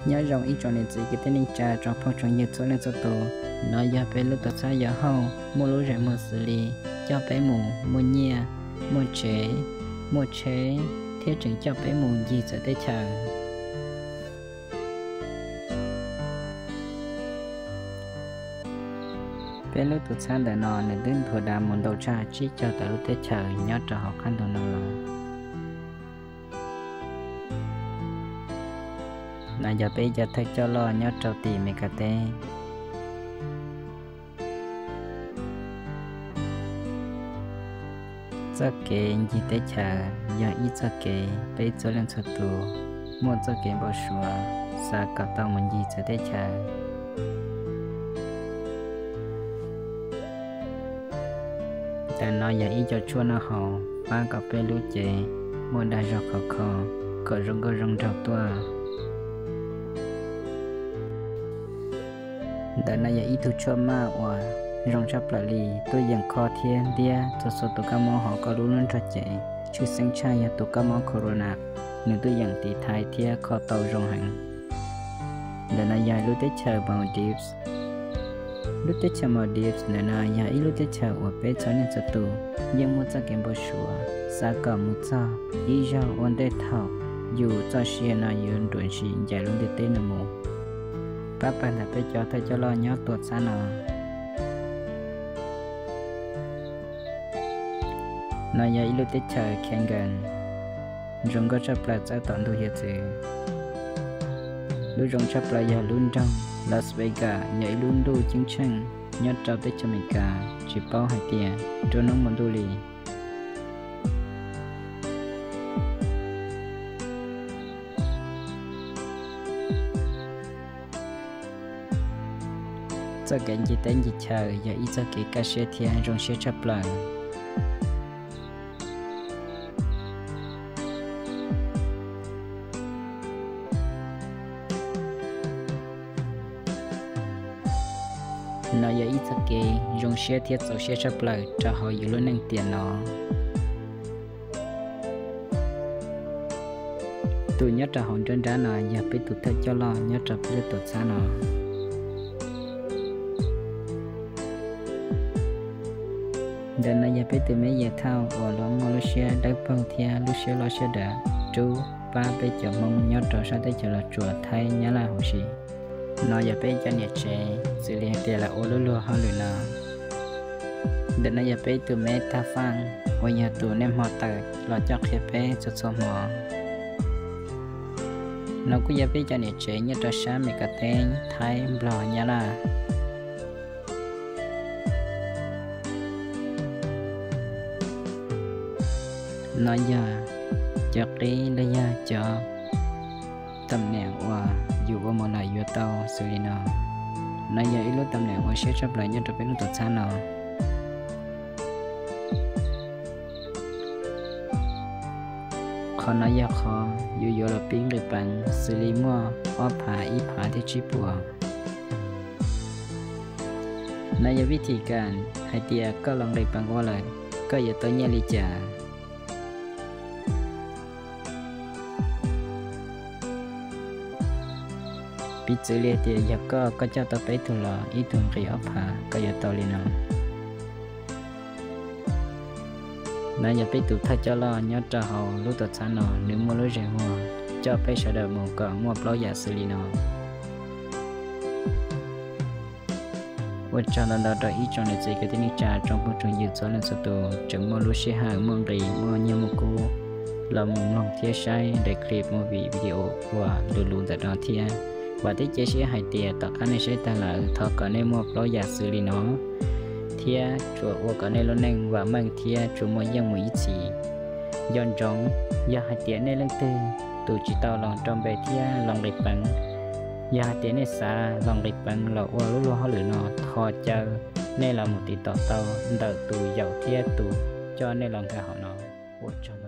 Nyob zoo ib tsoom niam txiv kwv tij neej tsa tsoom phooj tsoom ywg txhua leej txhua tus, no yog peb lub tuam txhab Yauv Hauj muaj lub zeem muag xws li coj peb mus muaj nyiaj, muaj tsev, muaj tsheb, thiab tseem coj peb mus ncig txawv teb chaws. Peb lub tuam txhab ntawm no nws twb nthuav dav mus ntau tshaj tsib caug tawm lub teb chaws nyob rau hauv qab ntuj no lawm. No yog peb cov thawj coj loj nyob rau tim Meskas teb. Txoj kev ncig teb chaws yog ib txoj kev peb txhua leej txhua tus muaj txoj kev npau suav xav kom tau mus ncig txawv teb chaws. Ntawm no yog ib co tshuaj noj haus pab kom peb lub cev muaj dag zog khov kho kom zoo nkauj zoo nraug tuaj. Ntawm no yog ib tug tshuaj maj uas zoo tshaj plaws li, tuaj yeem kho thiab ntiab txhua txhua tus kab mob hauv koj lub lub nrog cev, tshwj xeeb tshaj yog tus kab mob corona, nws tuaj yeem tiv thaiv thiab kho tau zoo heev. Ntawm no yog lub teb chaws Maldives. Lub teb chaws Maldives ntawm no yog ib lub teb chaws uas peb txhua leej txhua tus yeej muaj txoj kev npau suav xav kom mus txog ib zaug ua ntej thaum yus txoj sia no yuav nruam ntsis ncaim lub ntiaj teb no mus. Pab pawg ntawm peb cov thawj coj loj nyob tuam txhab no. No yog ib lub teb chaws Kangan, zoo nkauj tshaj plaws txawb tom ntug hiav txwv. Lub zoo tshaj plaws yog lub nroog Las Vegas, yog ib lub ntuj ceeb tsheej nyob rau teb chaws Amelikas, tsis paub hais tias nruab hnub mus ntuj li. Txoj kev ncig teb ncig chaw yog ib txoj kev kaj siab thiab zoo siab tshaj plaws. No yog ib txoj kev zoo siab thiab txaus siab tshaj plaws rau hauv yus lub neej tiam no. Tus nyob rau hauv nruab nrab no yog peb tus thawj coj loj nyob rau peb lub tuam txhab no. Ntawm no yog peb tus me nyuam thauj uas los muaj lub siab dawb paug thiab lub siab loj siab dav rub pab peb cov Hmoob nyob rau sab teb chaws Los Tsuas, Thaib, Nyab Laj huv si. No yog peb cov niam tsev xws li hais tias lawv ua lub luag hauj lwm no. Ntawm no yog peb tus me tag faj uas yog tus niaj hmo tawm los coj qhia peb txhua txhua hmo. No kuj yog peb cov niam tsev nyob rau sab Meskas teb, Thaib, Nplog, Nyab Laj. No yog cov qib los yog cov tam neem uas yus ua mus lawm yuav tau xws li no. No yog ib lub tam neem uas siab tshaj plaws nyob rau peb lub tuam txhab no. Qhov no yog qhov yus yuav los pib nqis peev xws li muaj ob phav, ib phav thiab tsib puas. No yog vij thim kam hais tias koj los nqis peev ua lawm, koj yuav tau nyiaj li cas. Piv txwv li hais tias yog koj, koj coj tau peb tug los ib tug nqis ob phav, koj yuav tau li no. No yog peb tus thawj coj loj nyob rau hauv lub tuam txhab no, nws muaj lub zeem muag coj peb sawv daws mus kom muaj plaub yam xws li no. Ua tsaug ntau ntau rau ib tsoom niam txiv kwv tij neej tsa tsoom phooj tsoom ywg txhua leej txhua tus tseem muaj lub sij hawm muaj nqis muaj nyiaj muaj kub los mus mloog thiab saib daim clip movie video uas luv luv ntawm no thiab. Vam thiab cia siab hais tias tom qab nej saib tag lawm thov kom nej muaj plaub yam xws li no thiab tsuas ua kom nej lub neej vam meej thiab tsuas muaj yeej mus ib txhis. Nco ntsoov, yog hais tias nej leej twg tus tsis tau los rau npe thiab los nqis peev, yog hais tias nej xav los nqis peev los ua lub luag hauj lwm no, thov caw nej los mus tiv tom tau ntawm tus yaum thiab tus coj nej los nkag hauv no. Ua tsaug.